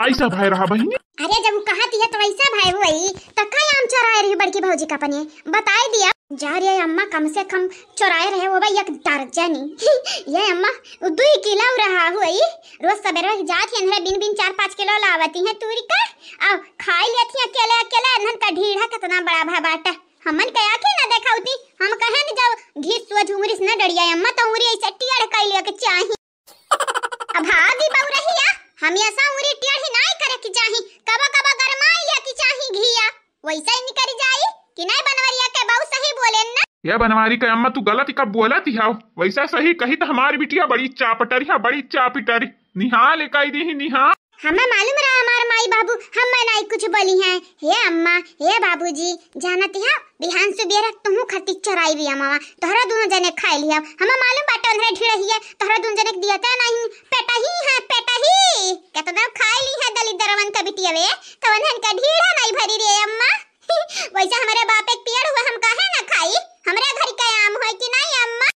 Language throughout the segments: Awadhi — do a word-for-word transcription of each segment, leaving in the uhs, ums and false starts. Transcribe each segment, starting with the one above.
ऐसा भय रहा बहिनी। अरे जब उ कहत हिया तो ऐसा भय हुई, तो का आम चोराए रही बड़की भौजी का अपने? बताए दिया। जा रे अम्मा, कम से कम चोराए रहे होबे एक दर्जनी। ये अम्मा, उ दुई किलो रहा हुई। रोज सबेरे जात ही अंधेरे बिन बिन चार पाँच किलो लावती है तूरी का, और खाई लेती है अकेले अकेले। अनहन का ढीढ़ा कितना बड़ा भा बाटा। हमन के आँखें ना देखाउती, हम कहे न जब घिस सोझ उंगरी से न डरिया अम्मा, तो उंगरी ऐसे टेढ़ कइ लिया के चाही। अब हाँ दी बउरहिया, हम ऐसा उंगरी टेढ़ी नाई करे के चाही, कबो कबो गरमाई लिया के चाही घिया, वैसा ही निकल जाई कि नहीं बनवरिया के बहू सही बोले न। ये बनवारी के अम्मा तू गलत ही कब बोलत ही हाव, वैसा सही कही तो हमारी बिटिया बड़ी चापटरी है, बड़ी चापटरी, निहाल इकाई दी ही निहाल। हमें मालूम रहा हमार माई बाबू, हम नाई कुछ बोली हैं। हे अम्मा, हे बाबूजी, जानत हिया, बिहान सुबेरे तुहू खातिर चोराई भी अम्मा, तोहरा दोनों जने खाए लिया। हमें मालूम बाटे उन्हरे ढिड़हिए, तोहरा दोनों जने के दिया तो नहीं, पेटही है, पेटही। कितना खाए ली है दलिद्रवन का बिटिया वे, तो उन्हन का ढीढ़ा नहीं भरी रे अम्मा। वैसे हमारे बाप एक पेड़ हुआ, हम काहे ना खाई? हमरे घर का आम हुआ कि नहीं अम्मा?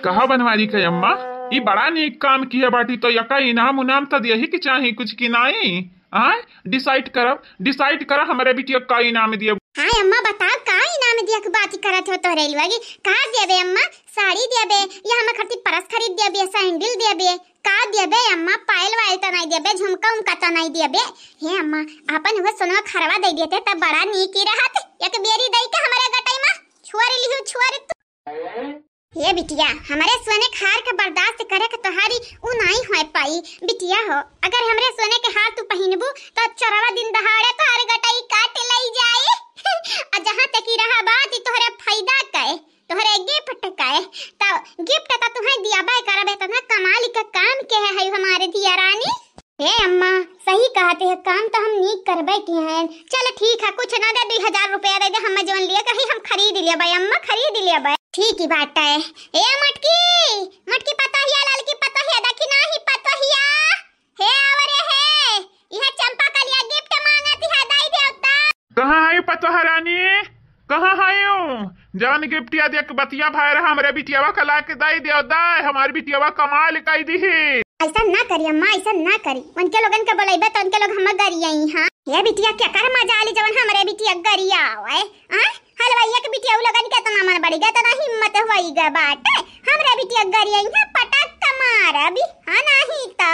कहा बनवारी के अम्मा, ई बड़ा नीक काम किहे बाटी, तो यका इनाम उनाम तो दियही के चाही कुछ कि नाई? आय, decide करब, decide करा हमरे बिटिया का इनाम दियब। हाँ अम्मा, बताओ का इनाम दिया के बात करत हो तोहरे लुआ की? का देबे अम्मा? साड़ी देबे या हमर खातिर परस खरीद देबे, सैंडल देबे? का देबे अम्मा? पायल वायल तो नहीं देबे, झुमका उमका तो नहीं देबे? हे अम्मा, अपन वो सोनवा खरवा दे देते तब बड़ा नीक ही रहत। एक बेरी दई के हमरे गटई मा छुअर लिहू, छुअर तू। हे बिटिया, हमरे सोने के हार के बर्दाश्त करे के तोहारी उ नाई होए पाई। बिटिया हो, अगर हमरे सोने के हार तू पहिनबू, तो चोरवा दिन दहाड़े तोहार गटई काट लई जाई। आ जहाँ तक ही रहा बात, ई तोहरे फायदा के, तोहरे gift के, तो gift तो तुहें दियाबे करबे, इतना कमाल का काम के है हमारे दिया रानी। हे अम्मा, सही कहत है, काम तो हम नीक करबे की हैं। चल ठीक है, कुछ ना दे, दुई हजार रुपया दे दे, हम जौन लिए कही हम खरीद लेबे अम्मा, खरीद लेबे। ठीक ही बात है। ए मटकी, मटकी पतोहिया, ललकी पतोहिया, देखी नाही पतोहिया। हे आव रे हे, इहे चंपा कलिया gift मांगत है, दाई देवता। कहाँ है पतोह रानी? कहाँ है ऊ? जवन गिफ्टिया देख बतिया भाई रहा, हमरे बिटियावा का लाके दाई देव दाई, हमार बिटियावा कमाल कई दिही। ऐसा ना करी अम्मा, ऐसा ना करी। उनके लोगन के बोलैबे तो उनके लोग हम गरियाई हाँ। ये बिटिया क्या कर मजा आली जवन हमरे बिटिया गरिया आवे। आ? हलवाइया के बिटिया उ लोगन के इतना मन बढ़ गया, इतना हिम्मत होई गए बाटे। हमरे बिटिया गरियाई हाँ, पटक के मार अभी। हाँ नहीं तो।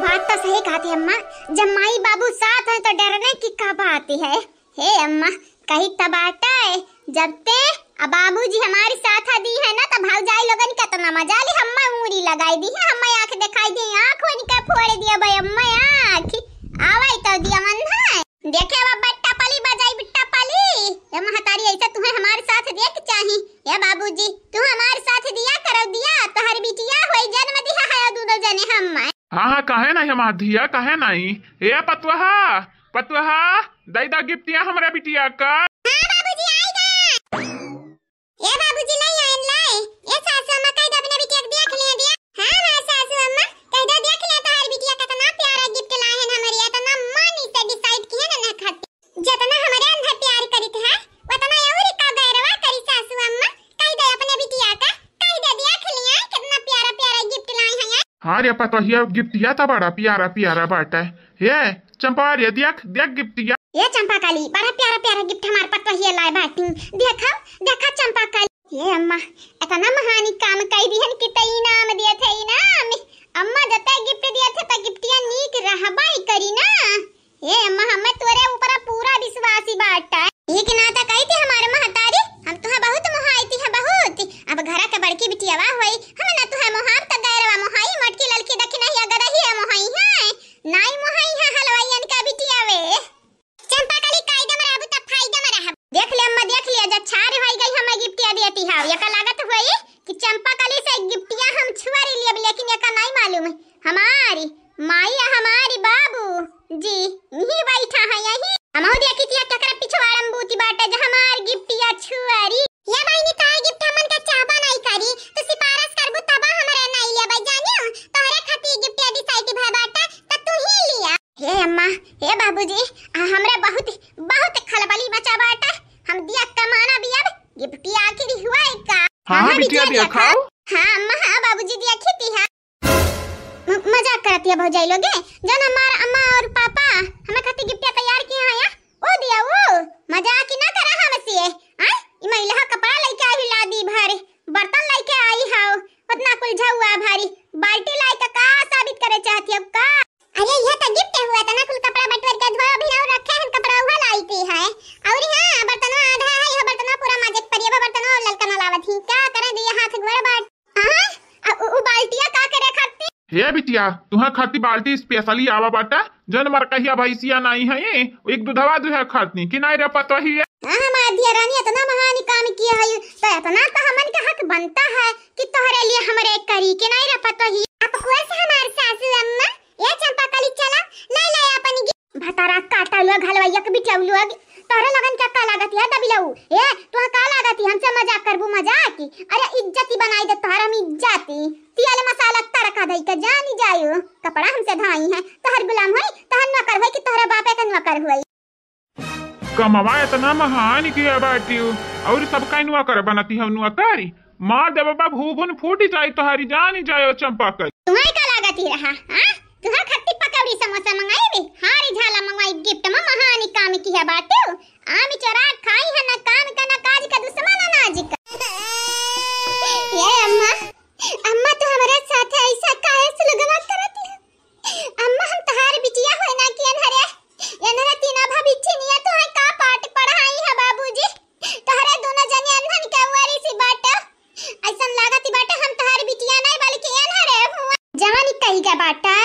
बात तो सही कहती अम्मा, जब माई बाबू साथ हैं तो डरने की का बात है। हे अम्मा, कही त बाटे, जब ते आ बाबूजी हमारी साथ दी है ना, तो भौजाई लोगन के इतना मजा ली, हम्मा उंगली लगाई दी है, हम्मा आँख दिखाई दी, आँख उनके फोड़ दिया भाई अम्मा आँख। आवाई तो दिया मन है। देखे अब बट्टा पली बजाई बिट्टा पली। ए महतारी, ऐसा तुम्हें हमारे साथ दिया के चाही। ए बाबूजी, तू हमारे साथ दिया करो दिया, तोहर बिटिया होई जन्म दिया है दोनों जने हम। हाँ, हाँ, काहे नहीं हमार धिया, काहे नहीं? ए पतुहा, पतुहा, दई दा गिफ्टिया हमरा बिटिया का। हाँ बाबूजी, आई दा। ए बाबूजी, लाई आइन लाई। ए सासू अम्मा, कह दे अपने बिटिया के देख लिया दिया। हाँ, हाँ सासू अम्मा, कह दे देख लिया तोहार बिटिया कितना प्यारा गिफ्ट लाए हैं हमरे, इतना मन से डिसाइड किए ना ना खाते। जितना हमरे अंदर प्यार करित है, उतना और का गैरवा करी सासू अम्मा। कह दे अपने बिटिया का, कह दे देख लिया कितना प्यारा प्यारा गिफ्ट लाए हैं। हाँ रे पतोहिया, गिफ्टिया तो बड़ा प्यारा प्यारा बाटा है। ये चंपा रे, देख, देख गिफ्टिया। ये चंपा काली, बड़ा प्यारा प्यारा गिफ्ट हमार पतोहिया लाए बाटी। देखा, देखा चंपा काली। ये अम्मा, इतना महानी काम कई दिहन कि त इनाम दिए थे, इनाम। अम्मा जते गिफ्ट दिए थे त गिफ्टिया नीक रहबा ही करी ना। ए अम्मा, हमें तोरे ऊपर पूरा विश्वास ही बाटा। ई के नाता कही थी हमारे महतारी, हम तुहा बहुत मोहाई थी है बहुत। अब घरा के बड़की बिटियावा होई, हम ना तुहा मोहाब त गैरवा मोहाई, मटकी ललकी दखिनहिया गदहिया मोहाई है, नाई मोहाई है हलवाइयन का बिटियावे। चंपा कली कायदे में रहबू त फायदे में रहब। देख ले अम्मा, देख लिया, जब छार होई गई हमें गिफ्टिया दियती हाव, एका लागत होई कि चंपा कली से गिफ्टिया हम छुआरी लेब, लेकिन एका नाई मालूम है हमारी माई आ हमारी बाबू जी यही बैठा है यही। हमहू देखी तिया केकरा पिछवाड़ा में बूती बाटे जे हमार गिफ्टिया छुआरी। या बहिनी, तोहार गिफ्ट हमन के चाहबा नाई करी, तू सिफारिश करबू तबा हमरे नाई लेबै जानियो। तोहरे खातिर गिफ्टिया डिसाइड भा बाटे त तू ही लिया। हे अम्मा, हे बाबूजी, आ हमरा बहुत, बहुत खलबली मचा बाटे। हम दिया कमाना भी अब गिफ्टिया आखिर हुआ है का? हाँ, हाँ, हाँ, बिटिया बिटिया दिया दिया खाओ। खाओ। हाँ अम्मा, हाँ बाबूजी दिया खेती है। म-, मजाक रतिया भौजाई लोगे, जौन हमार अम्मा और पापा हमें खातिर गिफ्टिया तैयार किए हैं, या? ओ दिया, ओ मजाक ही ना करा हमसे। आय, ई महिला कपड़ा लइके आई ला दी भर, बर्तन लइके आई हाउ, उतना कुल झउआ भारी, बाल्टी लाई का, का साबित करे चाहती हो का? अरे, यह तो गिफ्ट हुआ, तना कुल कपड़ा बटोर के धोए, अभी और रखे हैं कपड़ा, उहा लाई थी है। और हाँ, बर्तनवा आधा है, यह बर्तनवा पूरा माजे के पड़ी, अब बर्तनवा और ललका ना लावत ही, का करे दिया हाथ गोड़ बाट। हाँ, आ उ, उ बाल्टिया का करे खाती? हे बिटिया, तुहा खाती बाल्टी specially आवा बाटा, जौन मरकहिया भैंसिया नाई है, एक दूधवा दुहे खाती, कि नाई रे पतोहिया? हाँ, हमार दिया रानी इतना महान काम किया है, तो इतना तो हमन का हक बनता है कि तोहरे लिए हमरे करी, कि नाई रे पतोही? Of course हमार सासू अम्मा, ए चंपा कली चला, लाई लाई अपन गी-, भतारा काटा लोग, हलवाइया के बिटिया लोग, तोहरे लगन का, का लागत है दबिलऊ? ए, तुहा का लागत है हमसे मजाक करबू मजाक? अरे इज्जती बनाई दे तोहरा हम इज्जती, तियाले मसाला तड़का दई के जानी जायो, कपड़ा हमसे धाई है, तोहर गुलाम होई, तोहर नौकर होई कि तोहरे बापे के नौकर होई? कमवा इतना महान किया बाटियो, और सबका नौकर बनती हम नौकरी। मार दे बाबा, भूभुन फूट जाई तोहारी, जानी जायो चंपा कली। तुम्हें का लागत ही रहा, हाँ? तुहा खट्टी पकौड़ी समोसा मंगाई भी, हारी झाला मंगाई gift में, महान काम किया बाटियो। आम चोरा खाई है, ना काम का, ना काज का, दुश्मन अनाज का। ये अम्मा, अम्मा तू हमारे साथ ऐसा काहे सुलगवा करती है? अम्मा, हम तहार बिटिया होए ना कि अनहरे, अनहरे तीना भाभी छिनिया तोहे का पाठ पढ़ाई है बाबूजी? तोहरे दोनों जने अनहन के उआरी सी बाटे। ऐसन लागत ही बाटे हम तहार बिटिया नहीं बल्कि अनहरे हुआ। जवानी कही के बाटे,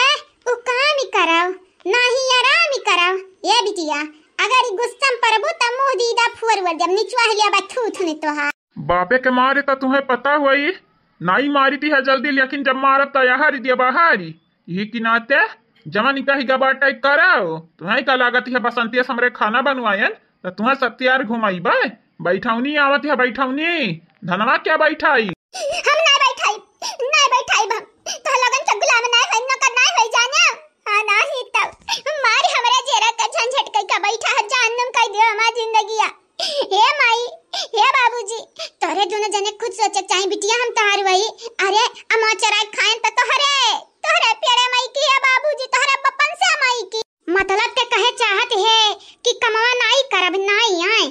उ काम ही करव, नाही आराम ही करव। ये बिटिया, अगर ई गुस्सा में परबू त मुंह दीदा फुअर उअर देब, निचवा हिलिया बा थू थू नहीं तोहार। बापे के मारे त तुहे पता होई, नाई मारी दिहा जल्दी, लेकिन जब मारब त यहारी दिया बहारी। यही की नाते जवन कही गबाटे कराओ। तुहे का लागत है बसंतिया से हमरे खाना बनवायन, त तुहे सत्यार घुमाई बे। बैठौनी आवत है, बैठौनी। धनवा क्या बैठाई? हम ना बैठाई, ना बैठाई हम। तो लगन के गुलाम ना है, नौकर ना है जाने। हाँ, नाही तब मार हमरा जेरा का झंझट कई का बैठा है, जान नम कई दियो हमार जिंदगिया। हे माई, हे बाबूजी, तोहरे दोनों जने खुद सोचे चाहे बिटिया हम तोहार वही। अरे, अमा चराई खाएन त तोहरे, तोहरे प्यारे माई की, हे बाबूजी, तोहरे बपन से माई की। मतलब ते कहे चाहत है कि कमवा नाई करब, नाई आए।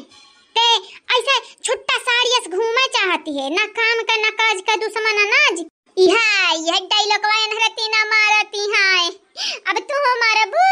ते ऐसे छुट्टा साड़ी अस घूमे चाहत है, ना काम का, ना काज का, दुश्मन अनाज। इहा, यह डायलॉगवा एनहरे तीना मारती हैं। अब तू मारबू?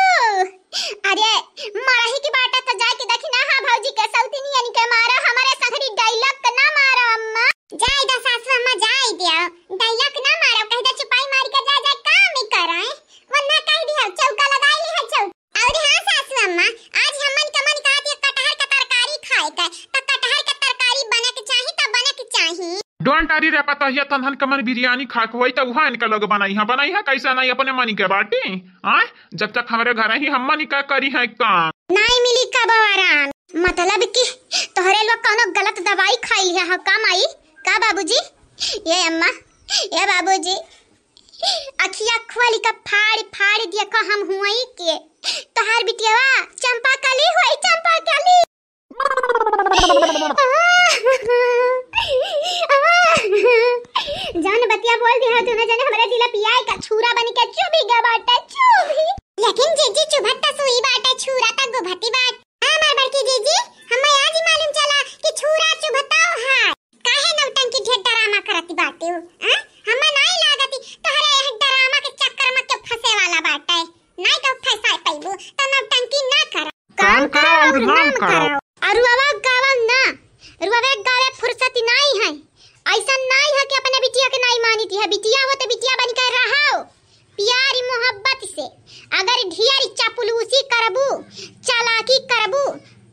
अरे, मारही की बाटा त जाए के देखी ना, हाँ भौजी के सौतिनियन के मारा, हमारे संगरी डायलॉग के ना मारा अम्मा। जाए दा सासू अम्मा, जाए दिया। डायलॉग ना मारा, कह दे चुपाई मार के जा, जा काम ही कराए। वरना कह दिया, चौका लगाई ली है चौका। और हाँ सासू अम्मा, आज हमन के मन कहत है कटहर के तरकारी खाए के, त कटहर के तरकारी बने के चाही, त बने के चाही। Don't worry रे पतोहिया, तनहन के मन बिरयानी खाए के होई, त उहाँ इनके लोग बनाई है, बनाई है, कैसे नहीं अपने मन के बाटी। आय, जब तक हमरे घर ही हम मन का करी है काम। नहीं मिली कबो आराम, मतलब कि तोहरे लोग कौनो गलत दवाई खाई लिया है का माई, का बाबूजी? ये अम्मा, ये बाबूजी, अखिया खोल के फाड़ फाड़ देखो हम हुई के। तोहार बिटियावा चंपा कली हुई, चंपा कली। जौन बतिया बोल दिया तूने जने हमरे जिला पियाई का छूरा बन के चुभी गा बाटे, चुभी। लेकिन जीजी चुभत त सुई बाटे, छूरा त गुभती बाट। हमार बड़की जीजी, हमें आज मालूम चला कि छूरा चुभताओ है। काहे नौटंकी ढेर ड्रामा करत बाटे हो? आ? हमें नाई लागत तोहरे यह ड्रामा के चक्कर में के फंसे वाला बाटे। नाई तो फंसाए पैबू, तो नौटंकी ना कर। काम करो और नाम करो। और रुआवा गावा ना, रुआवे गावे फुर्सत नाई है। ऐसा नाई है कि अपने बिटिया के नाई मानी थी है। बिटिया हो तो बिटिया बन के रहो। प्यारी मोहब्बत से। अगर ढेर चापलूसी करबू, चालाकी करबू,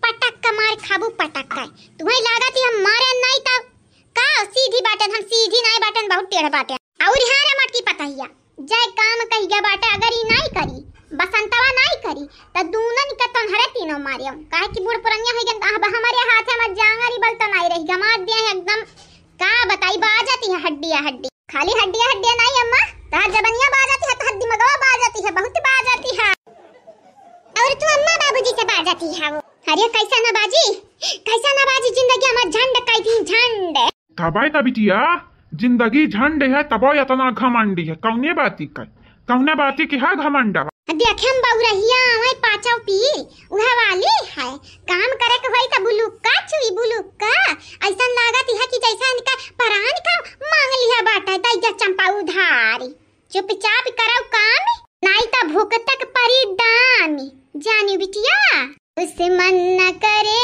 पटक के मार खाबू, पटक के। तुम्हें लागत है हम मारे नहीं तब का? सीधी बाटन, हम सीधी नहीं बाटन, बहुत टेढ़ बाटन। और हाँ रे मटकी पतहिया, जय काम कही गया बाटे, अगर ई नहीं करी, बसंतवा नहीं करी, त दूनन के तोहरे तीनों मारियो। काहे कि बूढ़ पुरनिया हो गन, अब हमारे हाथ में जांगर ही बल तो नहीं रही, गमार दिया है एकदम। का बताई, बाजती है हड्डिया हड्डी। खाली हड्डिया हड्डिया नहीं अम्मा, तोहर जबनिया बाजती है, तोहर दिमगवा बाजती है, बहुत बाजती है। और तू अम्मा बाबूजी से बाजती है वो। अरे कैसा ना बाजी, कैसा ना बाजी, जिंदगी हमार झंड कई दिन झंड। तबे त बिटिया, जिंदगी झंड है, तबो इतना घमंडी है, कौने बाती का? कौने बाती की है घमंडा? देखे हम बउरहिया आवे पाचव पी, उहे वाली है। काम करे के होई त बुलुक्का चुई बुलुक्का। ऐसन लागत है कि जैसे इनका परान का मांग लिया बाटा, दैया चंपा उधारी। चुपचाप करव काम, नाई त भुगतक परी दाम। जानी बिटिया, दुश्मन न करे